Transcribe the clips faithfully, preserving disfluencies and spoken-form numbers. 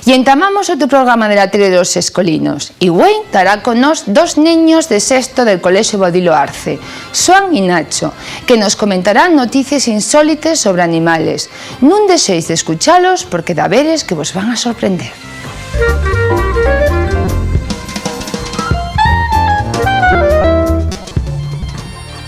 Y entamamos otru programa de la tele de los escolinos. Y güei tará con nós dos neños de sexto del Colexio Baudilio Arce, Xuan y Nacho, que nos comentarán noticies insólites sobre animales. Nun dexéis d'escuchalos, porque daveres que vos van a sorprender.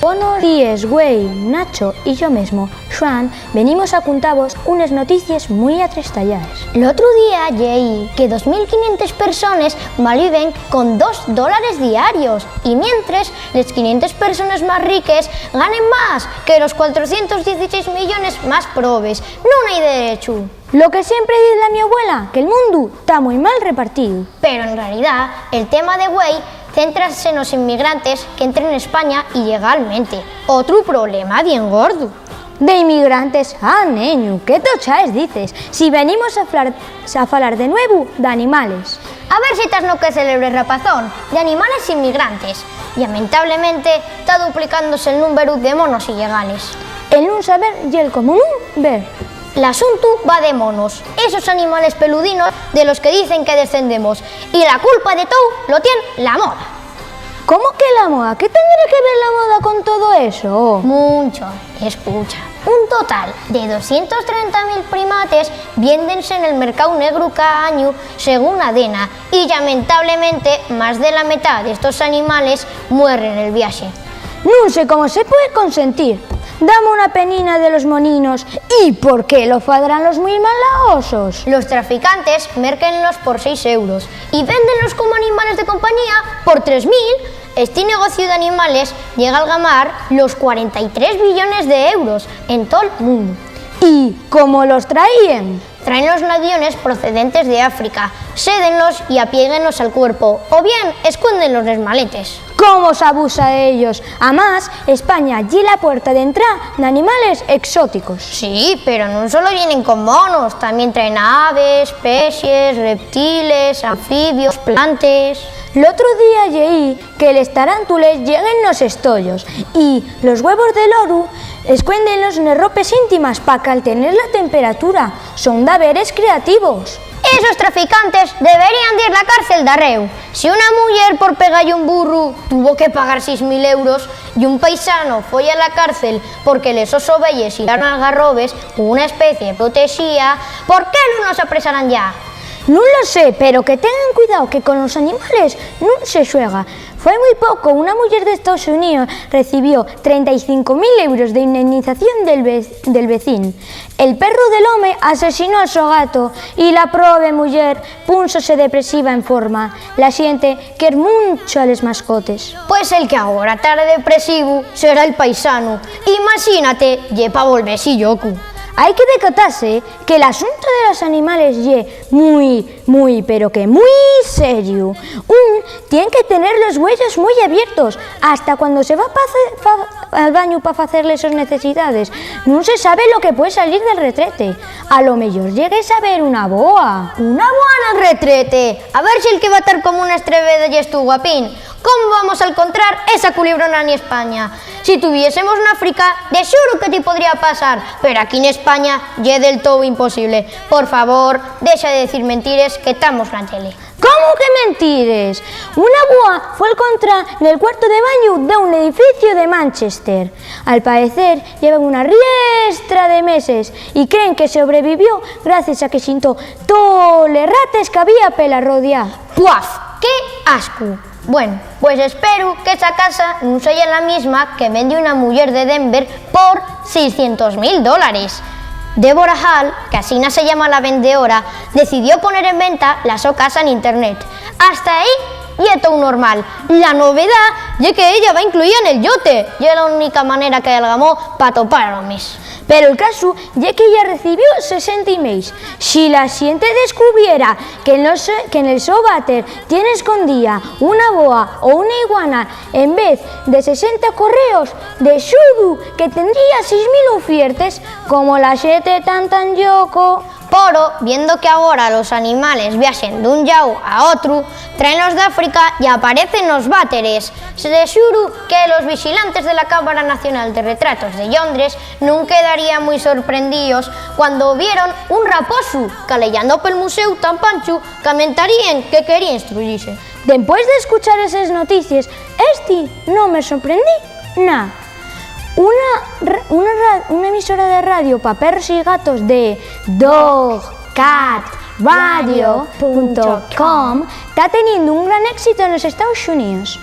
Bonos díes, güei, Nacho y yo mesmo, Xuan, venimos a cuntavos unes noticies mui atrestallaes. L'otru día lleí que dos mil quinientes persones malviven con dos dólares diarios, y mientres les quinientes persones más riques ganen más que los cuatrocientos dieciséis millones más probes. Nun hai derechu. Lo que siempre diz la mi abuela, que'l mundu ta mui mal repartíu. Pero en realidá, el tema de güei céntrase nos inmigrantes qu'entren n'España ilegalmente. Otru problema bien gordu. De inmigrantes, ah, neñu, qué tochaes dices, si venimos a flar-, a falar de nuevu d'animales. A ver si tas no que celebres, rapazón, de animales inmigrantes. Llamentablemente, ta duplicándose el númberu de monos ilegales. El nun saber ye'l común ver. L'asuntu va de monos, esos animales peludinos de los que dicen que descendemos, y la culpa de tou lo tien la moda. ¿Cómo que la moda? ¿Qué tendrá que ver la moda con todo eso? Muncho, escucha. Un total de doscientos trenta mil primates viéndense nel mercáu negru cada añu, según la DENA, y, llamentablemente, más de la metá d'estos animales muerren nel viaxe. Nun sé cómo se puede consentir. Dame una penina de los moninos. ¿Y por qué lo fadrán los mui malaosos? Los traficantes mérquenlos por seis euros y véndenlos como animales de compañía por tres mil. Esti negociu d'animales llega a algamar los cuarenta y tres billones d'euros en tol mundu. ¿Y cómo los traíen? Traen los n'aviones procedentes de África, sédenlos y apiéguenlos al cuerpu, o bien escuéndenlos nes maletes. ¿Cómo s'abusa d'ellos? Amás, España ye la puerta d'entrá d'animales exóticos. Sí, pero nun solo vienen con monos, tamién traen aves, pexes, reptiles, anfibios, plantes. L'otru día lleí que les tarántules lleguen nos estoyos y los güevos de loru escuéndenlos nes ropes íntimes pa caltener la temperatura. Son daveres creativos. Esos traficantes deberíen dir la cárcel darréu. Si una muyer por pegalle un burru tuvo que pagar seis mil euros y un paisano foi a la cárcel porque les sos oveyes yeraron algarrobes o una especie protexía, ¿por qué nun los apresarán yá? Nun lo sé, pero que tengan cuidao que con los animales nun se xuega. Fai mui poco, una muyer d'Estaos Xuníos recibió trenta y cinco mil euros de indemnización del ve-, del vecín. El perru del home asesinó al so gato y la probe muyer púnsose depresiva enforma. La xente quier muncho a les mascotes. Pues el que agora ta depresivu será el paisanu. Imaxínate, ye pa volvese llocu. Hai que decatase que l'asuntu de los animales ye mui, mui, pero que mui seriu. Un tien que tener los güeyos mui abiertos, hasta cuando se va pa ce-, fa-, al bañu pa facer les sos necesidades. Nun se sabe lo que puede salir del retrete. A lo meyor llegues a ver una boa. ¿Una boa nel retrete? A ver si el que va tar como una estrebeda yes tu, guapín. ¿Cómo vamos a alcontrar esa culibrona n'España? Si tuviésemos n'África, de xuru que ti podría pasar, pero aquí n'España ye del tou imposible. Por favor, dexa de dicir mentires, que tamos na tele. ¿Cómo que mentires? Una boa fue alcontrá nel cuartu de bañu d'un edificiu de Manchester. Al paecer, lleva una riestra de meses y creen que sobrevivió gracies a que xintó toles rates qu'había pela rodia. ¡Puaf! ¡Qué ascu! Bueno, pues espero qu'esa casa nun seya la misma que vende una muyer de Denver por seiscientos mil dólares. Deborah Hall, que asina se llama la vendedora, decidió poner en venta la so casa n'internet. Hasta ehí ye tou normal. La novedá ye que ella va incluida nel llote. Ye la única manera que algamó p'atopar homes. Pero'l casu ye que ella recibió sesenta emails. Si la xente descubriera que no se, que nel so váter tien escondía una boa o una iguana en vez de sesenta correos, de xudu que tendría seis mil ufiertes. Como la xente ta tan lloco. Poro, viendo que agora los animales viaxen d'un llau a otru, tráenlos d'África y aparecen nos váteres. De xuru que los vixilantes de la Cámara Nacional de Retratos de Llondres nun quedaríen mui sorprendíos cuando vieron un raposu caleyando pel muséu tan panchu qu'amentaríen que quería instruyise. Dempués d'escuchar eses noticies, esti nun me sorprendí na. Una ra-, una ra-, una emisora de radio pa perros y gatos de dog cat radio punto com ta teniendo un gran éxito nos Estaos Xuníos.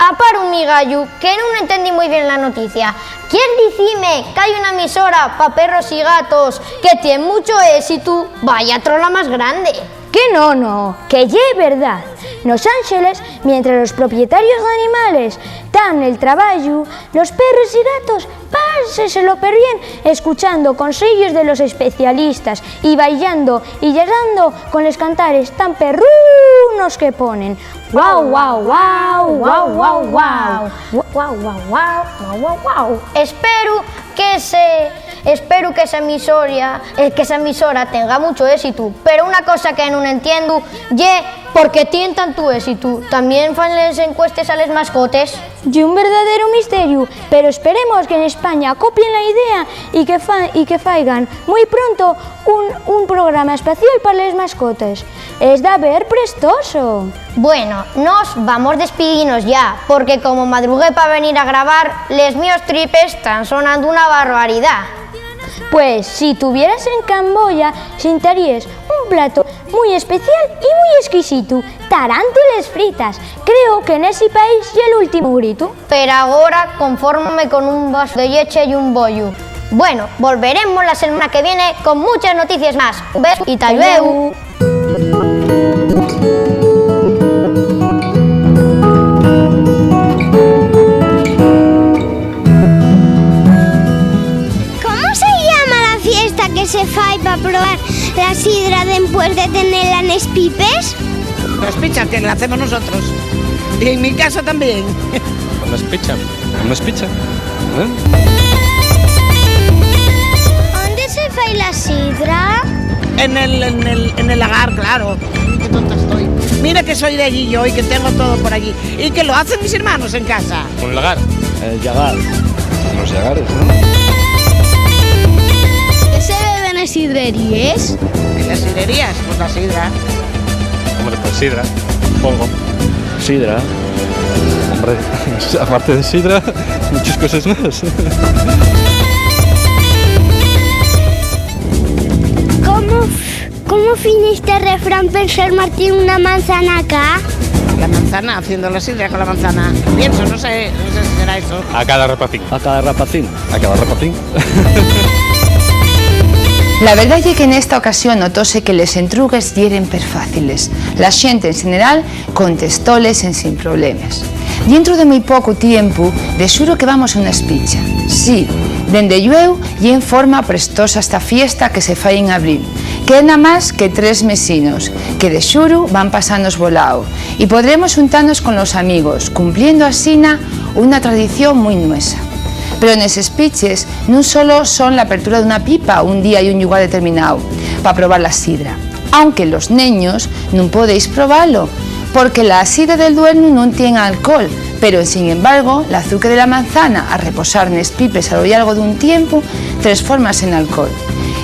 Aparo un migallu que nun entendí mui bien la noticia. ¿Quier dicime qu'hai una emisora pa perros y gatos que tien mucho ésitu? Vaya trola más grande. Que no, no, que ye verdá. Nos Ángeles, mientras los propietarios d'animales tán nel trabayu, los perros y gatos páseselo perbién escuchando conseyos de los especialistas y bailando y llegando con les cantares tan perrunos que ponen. Guau, guau, guau, guau, guau, guau. Guau, guau, guau, guau, guau, guau. Espero que se, espero que esa emisora, eh, que esa emisora tenga mucho ésitu, pero una cosa que nun entiendo ye por qué tien tantu ésitu. ¿Tamién fan les encuestes a les mascotes? Ye un verdadero misteriu, pero esperemos que n'España copien la idea y que fa-, y que faigan mui pronto un, un programa espacial pa les mascotes. Es daver prestoso. Bueno, nos vamos despidinos ya, porque como madrugué pa venir a grabar, les mios tripes tán sonando una barbaridá. Pues, si tuvieras en Camboya, sintaríes un plato mui especial y mui esquisitu, tarántules fritas. Creo que nesi país ye l'últimu gritu. Pero agora confórmome con un vasu de lleche y un bollu. Bueno, volveremos la semana que viene con muchas noticies más. Un besu y ta llueu. ¿Cómo se llama la fiesta que se fai pa probar la sidra dempués de tenela nes pipes? La espicha, que la hacemos nosotros. Y en mi casa también. Con la espicha. Con la espicha. ¿Eh? ¿Dónde se fai la sidra? En el, en el, en el lagar, claro. Qué tonta estoy. Mira que soy de allí yo y que tengo todo por allí. Y que lo hacen mis hermanos en casa. ¿Con lagar? El llagar. Los llagares, ¿no? ¿Qué se bebe en las sidrerías? ¿En las sidrerías? Pues la sidra. Hombre, pues sidra, pongo. Sidra. Hombre, aparte de sidra, muchas cosas más. ¿Cómo, cómo finiste refrán pensar Martín una manzana acá? La manzana, haciendo la sidra con la manzana. Pienso, no sé, no sé si será eso. A cada rapacín. A cada rapacín. A cada rapacín. La verdá ye que nesta ocasión notóse que les entrugues yeren perfáciles. La xente, en xeneral, contestóles ensin problemes. Dientro de mui pocu tiempu, de xuru que vamos a una espicha. Sí, dende llueu, ye en forma prestosa esta fiesta que se fai en abril. Queden namás que tres mesinos, que de xuru van pasanos volao, y podremos xuntanos con los amigos, cumpliendo asina una tradición mui nuesa. Pero nes espiches nun solo son l'apertura d'una pipa un día y un llugar determinao pa probar la sidra, aunque los neños nun podéis probalo, porque la sidra del duernu nun tien alcohol, pero, ensin embargo, l'azuque de la manzana, al reposar nes pipes a lo llargo d'un tiempu, tresfórmase n'alcohol.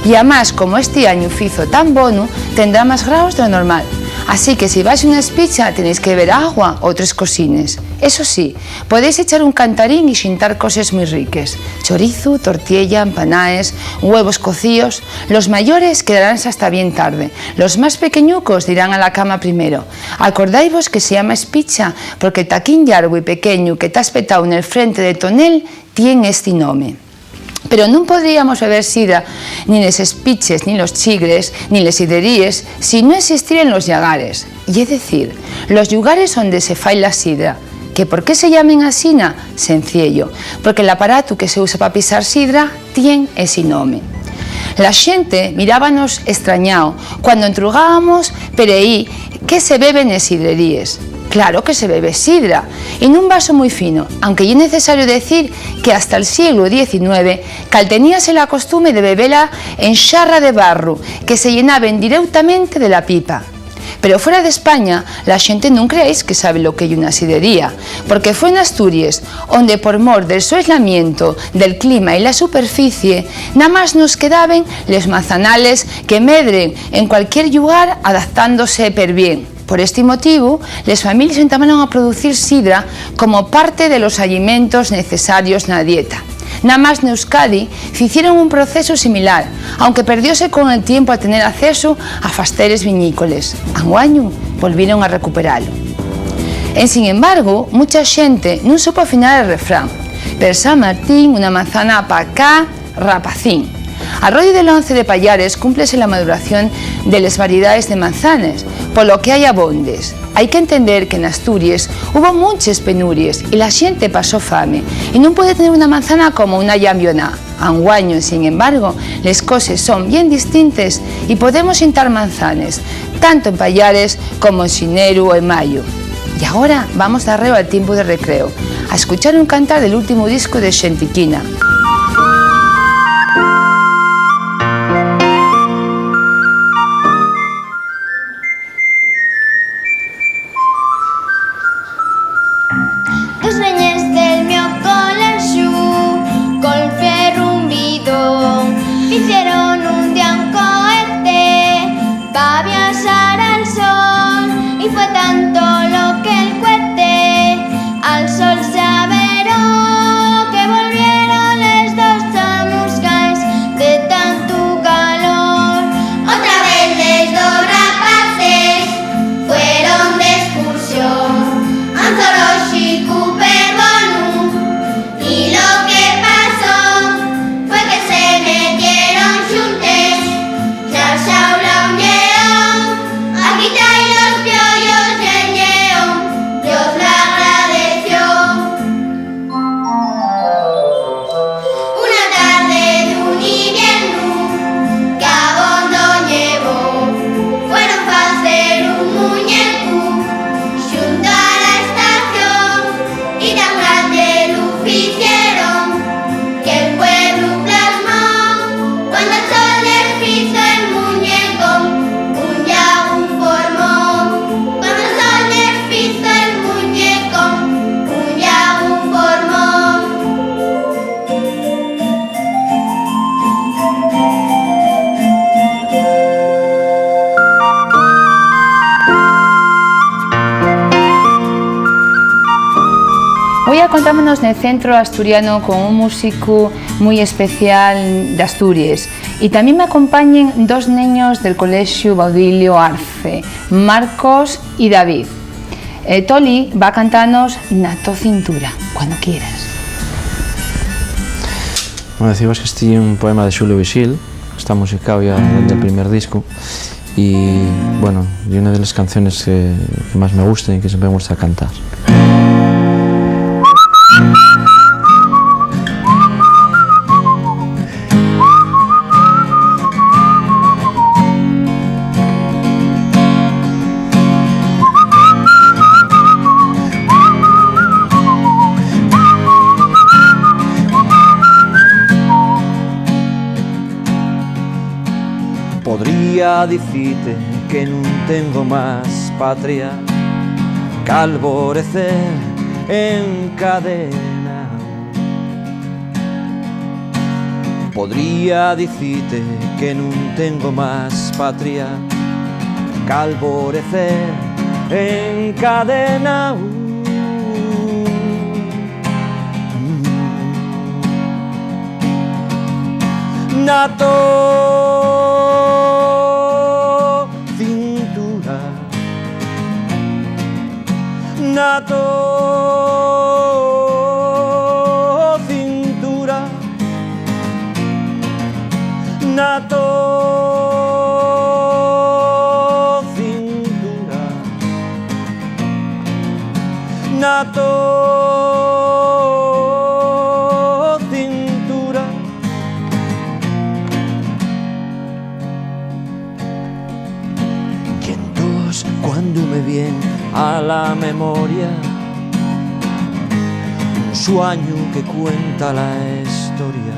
Y amás, como esti añu fizo tan bonu, tendrá más graos de lo normal. Así que, si vais a una espicha, tenéis que beber agua o otres cosines. Eso sí, podéis echar un cantarín y xintar coses mui riques: chorizu, tortiella, empanaes, güevos cocíos. Los mayores quedaranse hasta bien tarde. Los más pequeñucos dirán a la cama primero. Acordaivos que se llama espicha porque el taquín llargu y pequeñu que ta espetao nel frente de tonel tien esti nome. Pero nun podríamos beber sidra, nin les espiches, nin los chigres, nin les sidreríes, si nun esistieren los llagares. Ye decir, los llugares onde se fai la sidra. ¿Que por qué se llamen asina? Senciello, porque l'aparatu que se usa pa pisar sidra tien esi nome. La xente mirábanos estrañao cuando entrugábamos per ehí qué se bebe nes sidreríes. Claro que se bebe sidra, y nun vasu mui fino, aunque ye necesario decir que hasta'l sieglu diecinueve calteníase la costume de bebela en xarra de barru, que se llenaben direutamente de la pipa. Pero fuera d'España, la xente nun creáis que sabe lo que ye una sidrería, porque fue n'Asturies onde, por mor del so aislamiento del clima y la superficie, namás nos quedaben les manzanales que medren en cualquier llugar, adaptándose perbién. Por esti motivu, les families entamaron a producir sidra como parte de los alimentos necesarios na dieta. Namás n'Euskadi ficieron un procesu similar, aunque perdióse con el tiempu al tener accesu a fasteres viñícoles. Anguaño volvieron a recuperalo. Ensin embargo, mucha xente nun supo afinar el refrán: per San Martín, una manzana pa cá, rapacín. Al rodiu del once de payares cúmplese la maduración de les variedaes de manzanes, polo que hai abondes. Hai qu'entender que n'Asturies hubo munches penuries y la xente pasó fame y nun puede tener una manzana como una llambioná. Anguaño, sin embargo, les coses son bien distintes y podemos xintar manzanes, tanto en payares como en xineru o en mayu. Y agora vamos darréu al tiempu de recreo, a escuchar un cantar del últimu discu de Xentiquina. Dos neñes del mio colexiu, col fierru un bidón, ficieron un día un cohete pa viaxar al sol, y fue tanto lo que'l cohete al sol s'averó, que volvieron les dos chamuscaes de tantu calor. Otra vez les dos rapaces fueron d'escursión a un zoolóxicu per bonu, y lo que pasó fue que se metieron xuntes, xauxaula un lleón, a quitar-y los piollos, y el lleón Dios l'agradeció. Una tarde d'un iviernu qu'abondo ñevó, fueron facer un muñecu xunto a la estación, y tan grande lu ficieron que'l pueblu plasmó. Cuando el sol les fizo el muñecón, un llagu formó. Cuando el sol les fizo el muñecón, un llagu formó. Hoy acontámonos nel Centro Asturiano con un músicu mui especial d'Asturies, y tamién m'acompañen dos neños del Colexiu Baudilio Arce, Marcos y David. Eh, Toli va cantanos Na to cintura, cuando quieras. Bueno, decíbas que esti ye un poema de Xulio Vigil, está musicao ya del primer discu, y, bueno, ye una de les canciones que, que más me gusten y que siempre me gusta cantar. Podría dicite que nun tengo más patria qu'alborecer encadena. Podría dicite que nun tengo más patria qu'alborecer encadenao. Na to cintura, na to cintura, na to cintura, na to cintura. Y entós, cuando me vien a La memoria, un suañu que cuenta la historia.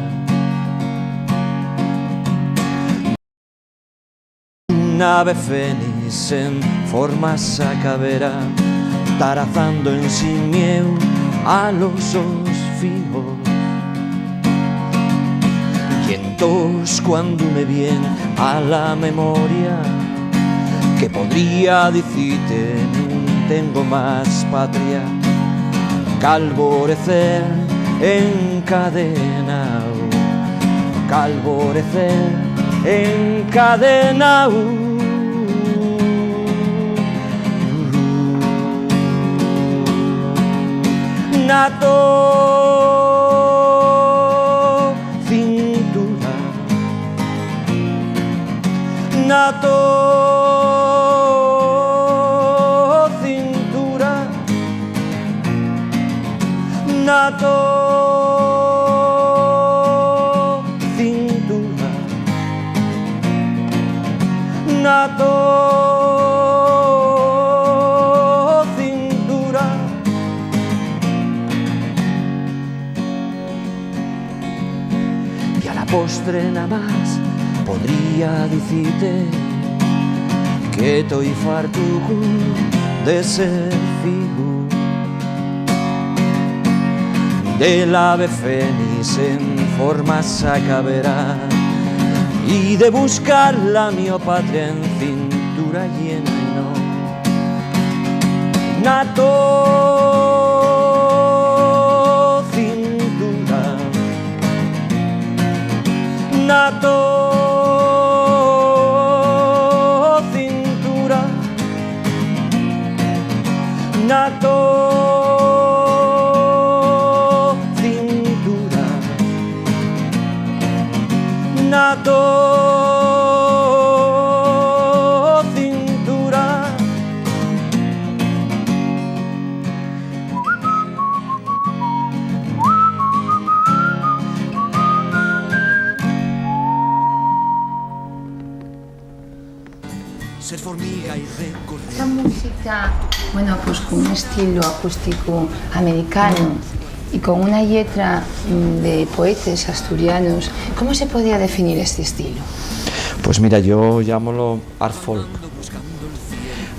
Un ave fénix en forma sacabera, tarazando ensin mieu a los sos fijos. Y entós, cuando me vien a la memoria, que podría dicite nun tengo más patria, calvorecer encadenao, calvorecer encadenao. Na to cintura, na to cintura, na to cintura, na to cintura. Y a la postre namás podría dicite que toi fartucu de ser fiu del ave fénix en forma sacabera y de buscar la mio patria en cintura llena y no na to cintura, na to cintura, na to cintura, na to cintura. Ser formiga y recorrer. Esta música, bueno, pues con un estilo acústico americano y con una lletra, mm, de poetes asturianos, ¿cómo se podría definir este estilo? Pues mira, yo llámolo art folk,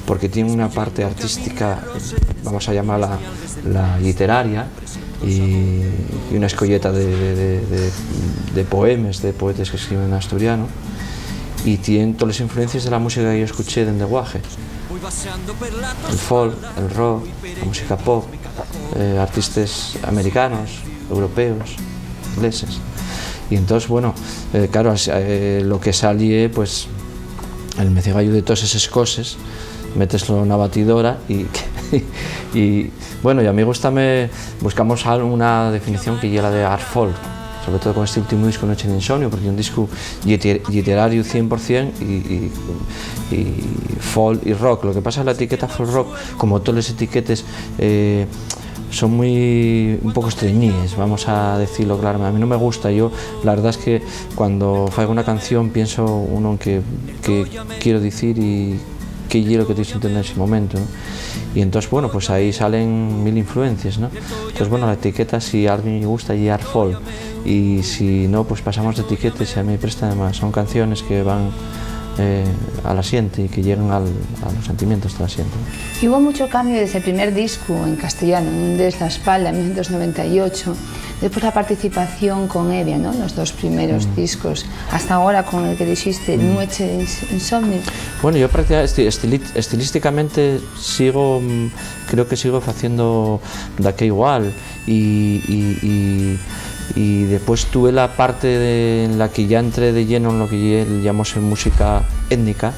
porque tiene una parte artística, vamos a llamarla la literaria, y, y una escolleta de, de, de, de, de poemes de poetes que escriben en asturiano, y tien toles influencies de la música que yo escuché dende guaje. El folk, el rock, la música pop, eh, artistes americanos, europeos, ingleses. Y entós, bueno, eh, claro, as-, eh, lo que sal ye, pues, el mecigallu de toes eses coses, méteslo na batidora y, y, bueno, y a mí gústame, buscamos al-, una definición que ye la de art folk, sobre todo con este último disco, Noche de Insomnio, porque ye un disco lliter-, lliterariu cien por cien y, y, y folk y rock. Lo que pasa, la etiqueta folk rock, como toles etiquetes, eh, son muy, un poco estreñíes, vamos a decirlo claro. A mí no me gusta, yo la verdad es que cuando faigo una canción pienso uno en qué, qué quiero decir y qué ye lo que estoy sintiendo en ese momento, ¿no? Y entonces, bueno, pues ahí salen mil influencias, ¿no? Entonces, bueno, la etiqueta, si a alguien le gusta, ye art folk, y si no, pues pasamos de etiquetes y a mí me presta, además, son canciones que van, eh, a la siente y que llegan al, a los sentimientos de la siente, ¿no? Y hubo mucho cambio desde el primer disco en castellano, Un des la espalda, en mil novecientos noventa y ocho, después la participación con Evia, ¿no? Los dos primeros, mm, discos, hasta ahora con el que dijiste, mm, Nueche de Ins-, Insomnio. Bueno, yo prácticamente esti-, estili-, estilísticamente sigo, mm, creo que sigo faciendo daqué igual. Y, y, y, y después tuve la parte de, en la que ya entré de lleno en lo que ye, llamóse música étnica,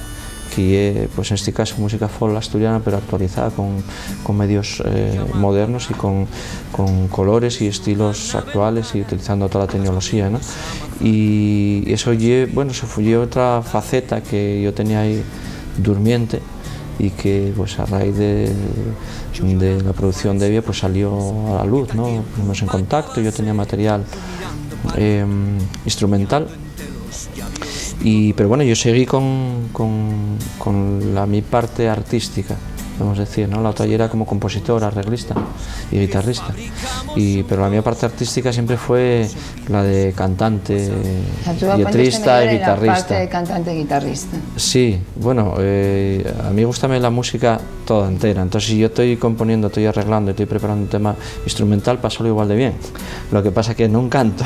que ye, pues, en este caso, música folk asturiana, pero actualizada con, con medios, eh, modernos y con, con colores y estilos actuales y utilizando toda la tecnología, ¿no? Y eso ye, bueno, eso fue, ye otra faceta que yo tenía ahí durmiente y que, pues, a raíz de, de la producción de Evia, pues, salió a la luz, ¿no? Pusimos en contacto, yo tenía material, em, instrumental. Y, pero bueno, yo seguí con, con, con la mi parte artística, podemos decir, ¿no? La otra yera como compositor, arreglista y guitarrista. Y, pero la mía parte artística siempre fue la de cantante, lletrista y guitarrista. La parte de cantante y guitarrista. Sí, bueno, eh, a mí gústame la música toda entera. Entonces, si yo estoy componiendo, estoy arreglando, estoy preparando un tema instrumental, pásalo igual de bien. Lo que pasa que no canto.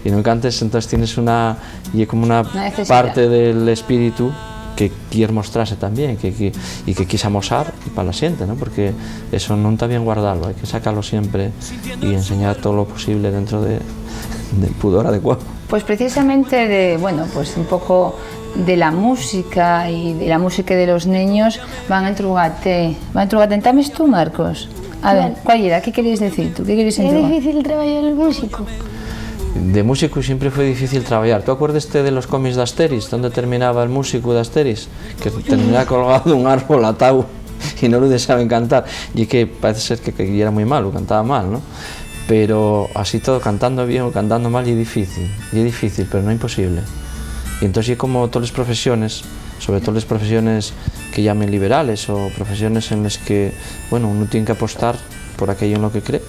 Y no cantes, entonces tienes una, y es como una parte del espíritu que quier mostrarse también, que, que, y que quies amosar y pa la xente, ¿no? Porque eso no está bien guardarlo, hay que sacarlo siempre y enseñar todo lo posible dentro de, del pudor adecuado. Pues precisamente de, bueno, pues un poco de la música y de la música de los niños van a entrugarte, van a entrugarte. ¿Entames tú, Marcos? A ver, ¿cuál era? ¿Qué querías decir tú? ¿Qué querías entrugar? Es difícil trabajar el músico. De músico siempre fue difícil trabajar. ¿Tú acuérdate de los cómics de Asterix? ¿Dónde terminaba el músico de Asterix? Que terminaba colgado de un árbol atado y no lo dejaban cantar. Y es que parece ser que, que era muy malo, cantaba mal, ¿no? Pero así todo, cantando bien o cantando mal, es difícil. Y es difícil, pero no imposible. Y entonces, y como todas las profesiones, sobre todo las profesiones que llamen liberales o profesiones en las que, bueno, uno tiene que apostar por aquello en lo que cree.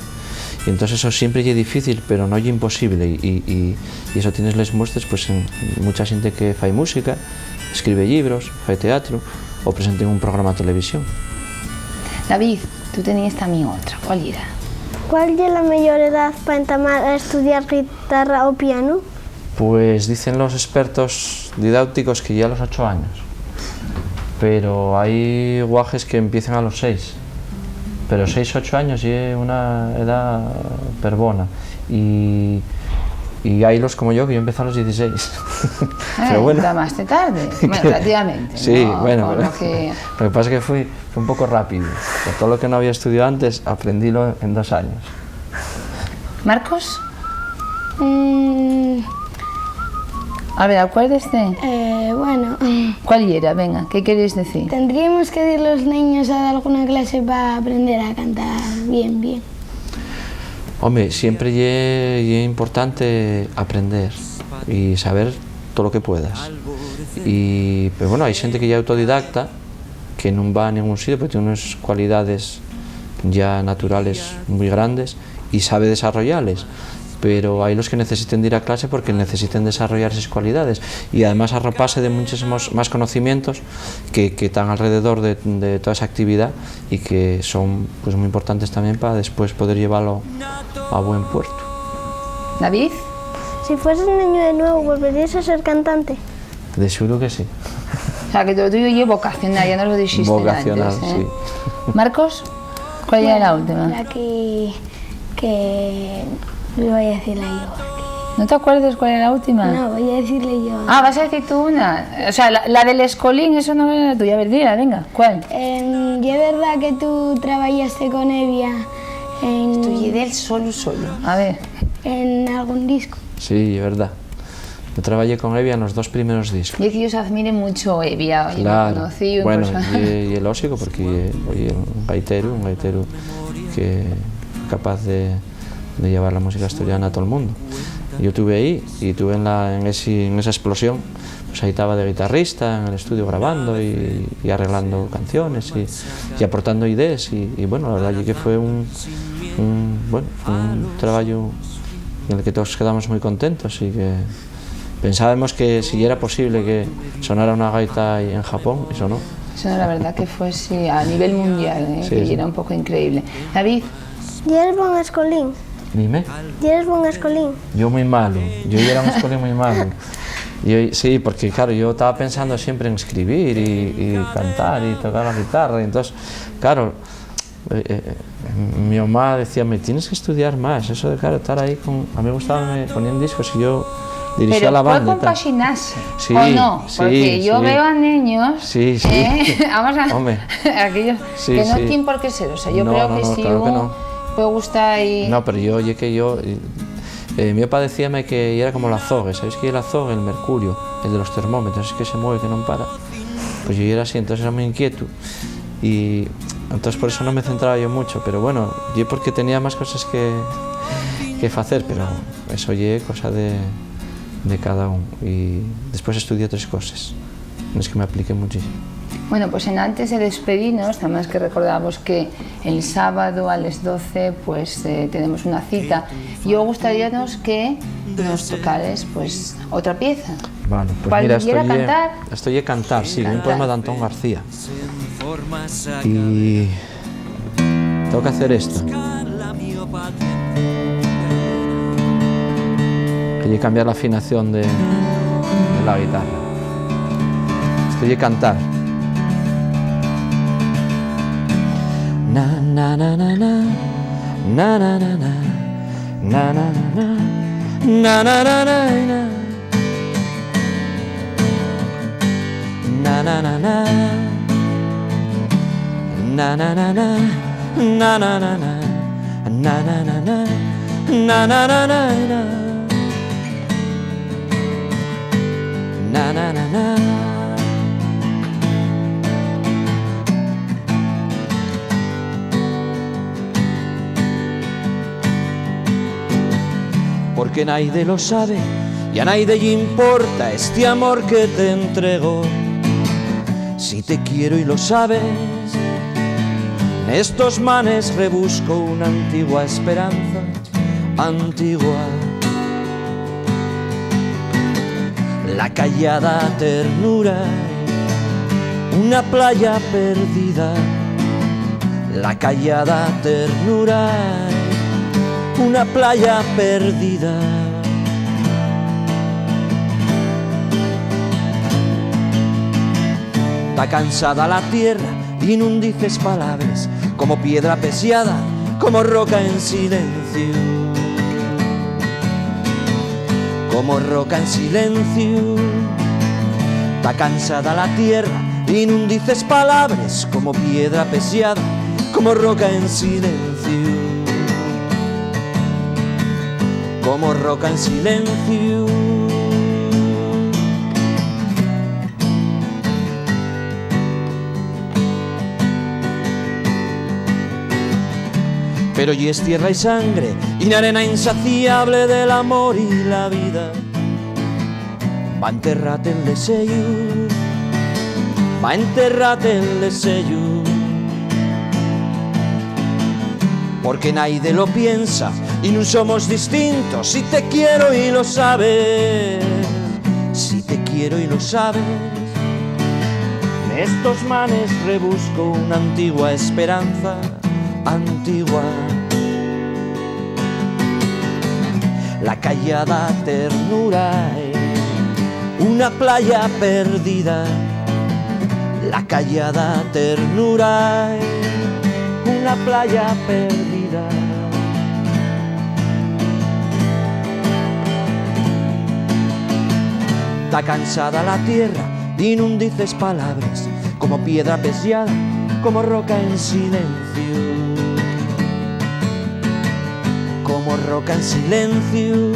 Y entonces eso siempre es difícil, pero no es imposible. Y, y, y eso tienes les muestres, pues, en mucha gente que fai música, escribe libros, fai teatro o presenta un programa de televisión. David, tú tenías también otra. ¿Cuál era? ¿Cuál es la mejor edad para entamar a estudiar guitarra o piano? Pues dicen los expertos didáuticos que ya a los ocho años, pero hay guajes que empiezan a los seis, pero seis, ocho años ye una edad perbona, y, y hay los como yo que yo empecé a los dieciséis. Pero bueno. Entamaste tarde, bueno, relativamente, sí, ¿no? Bueno, lo que pasa es que fui, fue un poco rápido, por todo lo que no había estudiado antes, aprendílo en dos años. Marcos? Mm. A ver, acuérdeste. Eh, bueno. ¿Cuál era? Venga, ¿qué queréis decir? ¿Tendríamos que ir los niños a alguna clase para aprender a cantar bien, bien? Hombre, siempre ye, ye importante aprender y saber todo lo que puedas. Y, pero bueno, hay gente que ya autodidacta, que nun va a ningún sitio, porque tiene unas cualidades ya naturales muy grandes y sabe desarrollarles. Pero hay los que necesiten de ir a clase porque necesiten desarrollar esas cualidades. Y además arroparse de muchos más, más conocimientos que, que están alrededor de, de toda esa actividad y que son, pues, muy importantes también para después poder llevarlo a buen puerto. David? Si fueses niño de nuevo, ¿volverías a ser cantante? De seguro que sí. O sea, que lo tuyo ye vocacional, ya nos lo dijiste antes, ¿eh? Vocacional, sí. Marcos, ¿cuál era la última? La que, que lo voy a decir yo. ¿No te acuerdas cuál era la última? No, voy a decirle yo. Ah, ¿vas a decir tú una? O sea, la, la del escolín, eso no era la tuya. A ver, dila, venga, ¿cuál? Em, ¿ye verdad que tú trabajaste con Evia en... Esto ye del solo, solo. A ver. En algún disco? Sí, es verdad. Yo trabajé con Evia en los dos primeros discos. Y es que yo os admire mucho Evia, yo lo conocí en persona. Claro. Bueno, y, y es lógico, porque ye, oye, un gaitero, un gaitero que es capaz de, de llevar la música asturiana a todo el mundo. Yo estuve ahí y estuve en la, en ese, en esa explosión. Pues ahí estaba de guitarrista en el estudio grabando y, y arreglando canciones y, y aportando ideas y, y bueno, la verdad es que fue un, un, bueno, fue un trabajo en el que todos quedamos muy contentos y que pensábamos que si era posible que sonara una gaita ahí en Japón, eso no. Eso, la verdad que fue, sí, a nivel mundial, ¿eh? Sí, sí. Que era un poco increíble. David. ¿Yeres buen escolín? Dime. ¿Yeres buen escolín? Yo muy malo, yo era un escolín muy malo. Yo, sí, porque claro, yo estaba pensando siempre en escribir y, y cantar y tocar la guitarra, y entonces, claro, eh, eh, mi mamá decía, me tienes que estudiar más, eso de, claro, estar ahí con, a mí me gustaba, me ponían discos y yo dirigía la banda y tal. Pero puede compaginarse, ¿o no? Sí, sí. Porque yo veo a niños, sí, sí. ¿Eh? Vamos a, hombre, aquellos que no tienen por qué ser, o sea, yo creo que si uno puede gustar y... No, no, no, claro que no. No, pero yo, oye, que yo, eh, mi papá decíame que era como la azogue, ¿sabéis qué es la azogue? El mercurio, el de los termómetros, es que se mueve, que no para. Pues yo era así, entonces era muy inquieto. Y entonces por eso no me centraba yo mucho, pero bueno, yo porque tenía más cosas que, que facer, pero eso ye cosa de, de cada uno. Y después estudié otras cosas, en las que me apliqué muchísimo. Bueno, pues enantes de despedinos, además que recordamos que el sábado a les doce, pues, eh, tenemos una cita. Yo gustaríanos que nos tocares, pues, otra pieza. Bueno, pues mira, esto ye cantar. Esto ye cantar, sí, un poema de Antón García. Y tengo que hacer esto. Que ye cambiar la afinación de, de la guitarra. Esto ye cantar. Na, na, na, na, na. Na, na, na, na. Na, na, na, na. Na, na, na, na, na. Na, na, na, na. Na, na, na, na. Na, na, na, na. Na, na, na, na. Na, na, na, na, na. Na, na, na, na. Porque naide lo sabe y a naide lle importa esti amor que t'entrego. Si te quiero y lo sabes, nestos manes rebusco una antigua esperanza, antigua. La callada ternura, una playa perdida. La callada ternura, una playa perdida. Ta cansada la tierra y nun dices palabres, como piedra pesiada, como roca en silenciu. Como roca en silenciu. Ta cansada la tierra y nun dices palabres, como piedra pesiada, como roca en silenciu. Como roca en silenciu. Pero yes tierra y sangre y na arena insaciable del amor y la vida. Va enterrate el deseyu, va enterrate el deseyu. Porque naide lo piensa y nun somos distintos. Si te quiero y lo sabes, si te quiero y lo sabes, nestos manes rebusco una antigua esperanza, antigua. La callada ternura, eh, una playa perdida. La callada ternura, eh, una playa perdida. Ta cansada la tierra y nun dices palabres, como piedra pesiada, como roca en silenciu. Como roca en silenciu.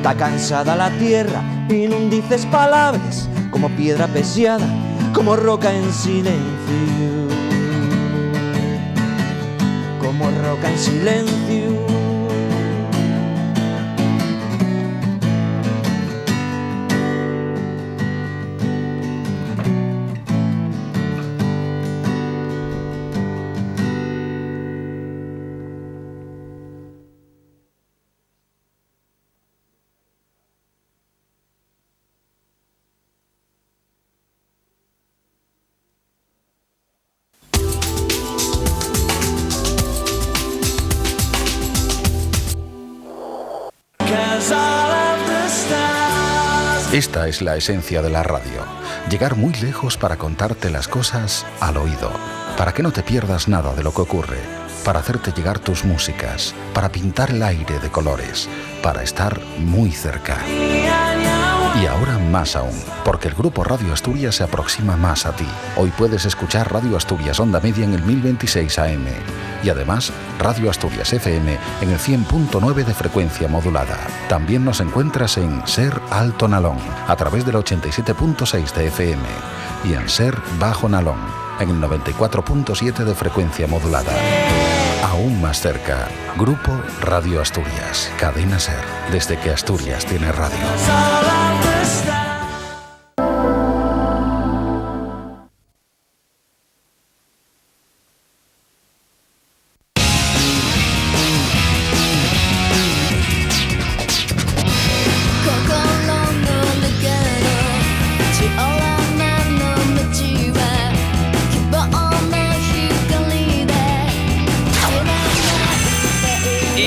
Ta cansada la tierra y nun dices palabres, como piedra pesiada, como roca en silenciu. Como roca en silenciu. Esta es la esencia de la radio. Llegar muy lejos para contarte las cosas al oído, para que no te pierdas nada de lo que ocurre, para hacerte llegar tus músicas, para pintar el aire de colores, para estar muy cerca. Y ahora más aún, porque el Grupo Radio Asturias se aproxima más a ti. Hoy puedes escuchar Radio Asturias Onda Media en el mil veintiséis A M y además Radio Asturias F M en el cien punto nueve de frecuencia modulada. También nos encuentras en Ser Alto Nalón a través del ochenta y siete punto seis de F M y en Ser Bajo Nalón en el noventa y cuatro punto siete de frecuencia modulada. Aún más cerca, Grupo Radio Asturias, Cadena Ser, desde que Asturias tiene radio.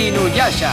Inuyasha.